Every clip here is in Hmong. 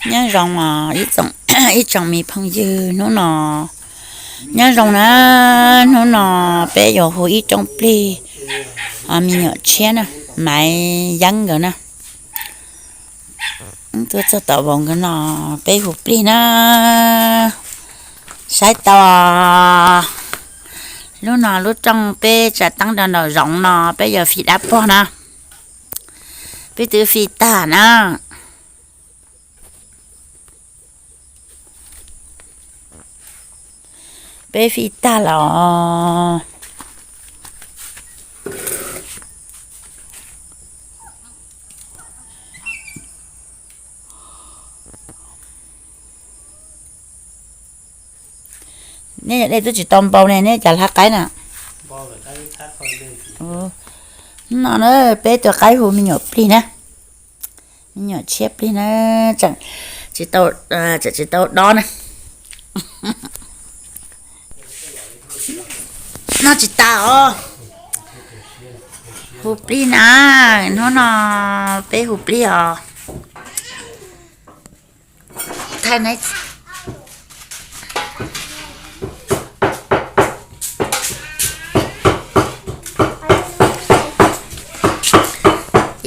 Nyob zoo os ib tsoom me phooj ywg hnub no. Nyob zoo na, hnub no peb yuav hu ib roob plig, me nyuam tshiab na, Maiv Yeeb nkawd na. Tuaj txog tom vauv nkawd no, peb hu plig na. Saib tau, lub no lub rooj peb tsa teeb rau nraum zoov no peb yuav fij dab pog na. Peb twb fij tag na. Peb fij tag los. Nej yog dej twb tsis tau npau ne, nej cas hlab qaib na? No na, peb tua qaib hu me nyuam plig na. Me nyuam tshiab plig na, tseem tsis tau dob na. Noj tsis tas os. Hu plig na, hnub no peb hu plig os.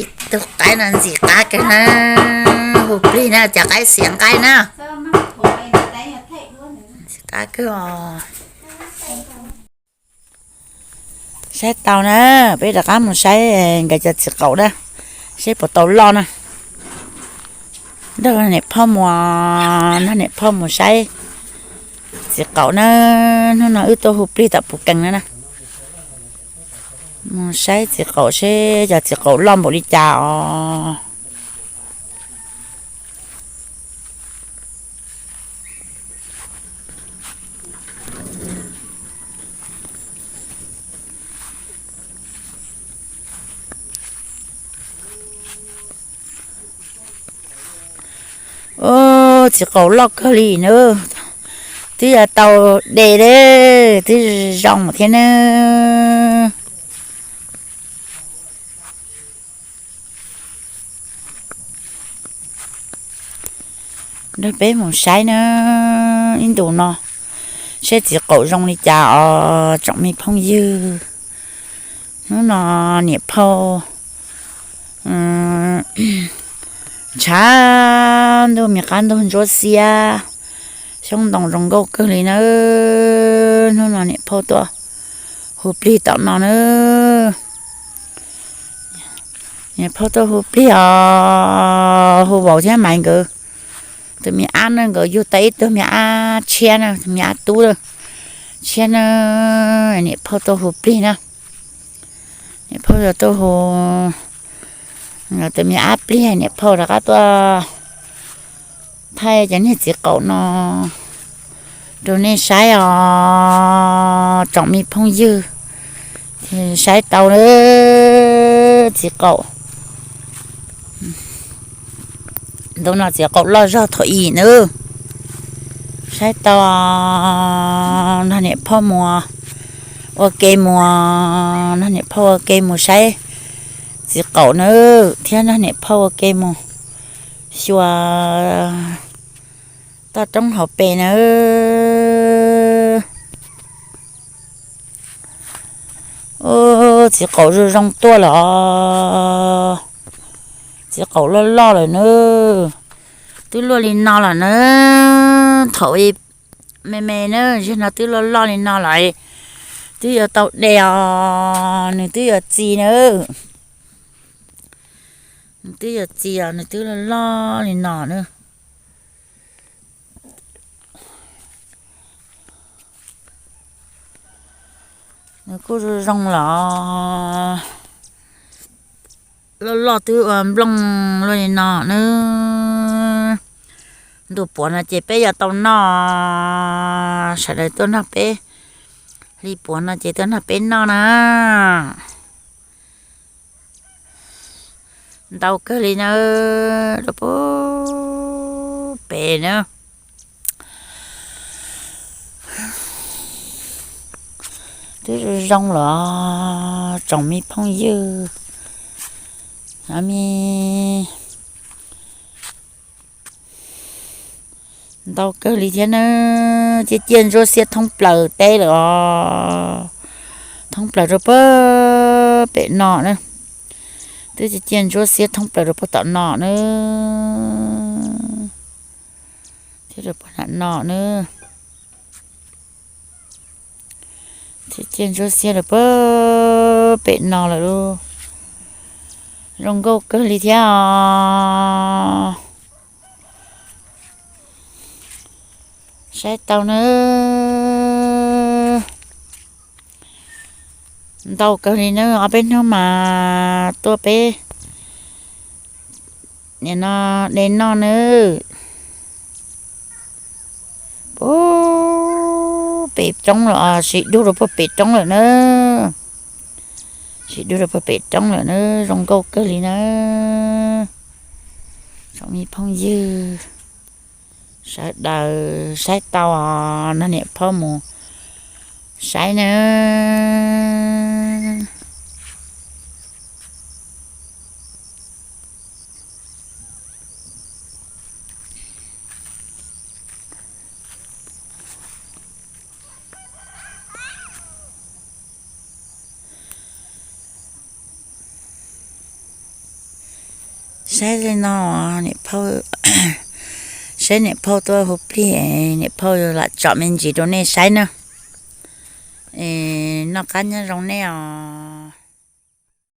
Ib tug qaib no ntxim qab kawg na, hu plig na, cov qaib xiav nqaij na. Ntxim qab kawg os. Saib tau na, peb rov qab mus saib nkawd cov txiv qaum na, saib puas tau loj na. Nrog niam phauj mus, nrog niam phauj mus saib txiv qaum na. Hnub no wb tuaj hu plig tom Puv Kees na na. Mus saib txiv qaum seb cov txiv qaum loj npaum li cas os. Ub, txiv qaum loj kawg li na. Twb yuav tau de, twb zoo thiab na. Nrog peb mus saib na, ib ntus no saib txiv qaum zoo li cas os tsoom me phooj ywg. Hnub no niam phauj ntshav ntuj, me qab ntug ntsuab xiab, xyoob ntoo zoo nkauj kawg li na. Hnub no niam phauj tuaj hu plig tom no na. Niam phauj tuaj hu plig os, hu vauv thiab Maiv nkawd tus me ab na, nkawd yug tau ib tug me ab tshiab na, tus me ab tub tshiab na. Niam phauj tuaj hu plig na. Niam phauj yuav tuaj hu tus me ab plig, niam phauj rov qab tuaj thaij cov niag txiv qaum no rau nej saib os tsoom me phooj ywg. Saib tau na, txiv qaum ntu no txiv qaum loj zog thaum ub na. Saib tau, nrog niam phauj mus ua ke mus, nrog niam phauj ua ke mus saib txiv qaum na, thiab nrog niam phauj ua ke mus xyuas toj roob hauv pes na. Ub, txiv qaum zoo zoo tuaj los, txiv qaum loj loj lawm na. Twb luaj li no lawm na, thaum me me na, zaum no twb loj loj li no lawm, twb yuav tau de os, nws twb yuav txi na. Nws twb yuav txi os, nws twb loj loj li no na. Nws kuj zoo zoo los, loj loj twb ua nplooj luaj li no na. Ntu puav no ces peb yuav tau noj, sawv daws tuaj nrog peb, hli puav no ces tuaj nrog peb noj na. Ntau kawg li na, rau pem na. Twb zoo zoo los tsoom me phooj ywg. Ntau kawg li thiab na, ciaj ciaj ntsuab xiab thoob plaws teb lawm os, thoob plaws rau puag pem no na. Twb ciaj ciaj ntsuab xiab thoob plaws rau puag tom no na, thiab rau puag nram no na. Ciaj ciaj ntsuab xiab rau puag pem no lawm lauj. Zoo nkauj kawg li thiab os. Saib tau na. Ntau kawg li na, ob peb hnub mas tuaj peb nim no de noj nawb. Puag pem roob lawm, sim dub rau puag pem roob lawm na. Sim dub rau puag pem roob lawm na, zoo nkauj kawg li na. Tsoom me phooj ywg sawv daws saib tau os, nrog niam phauj mus saib na. Saib li no, niam phauj, saib niam phauj tuaj hu plig, niam phauj lam tsom me ntsis rau nej saib na. Noj qab nyob zoo nej os.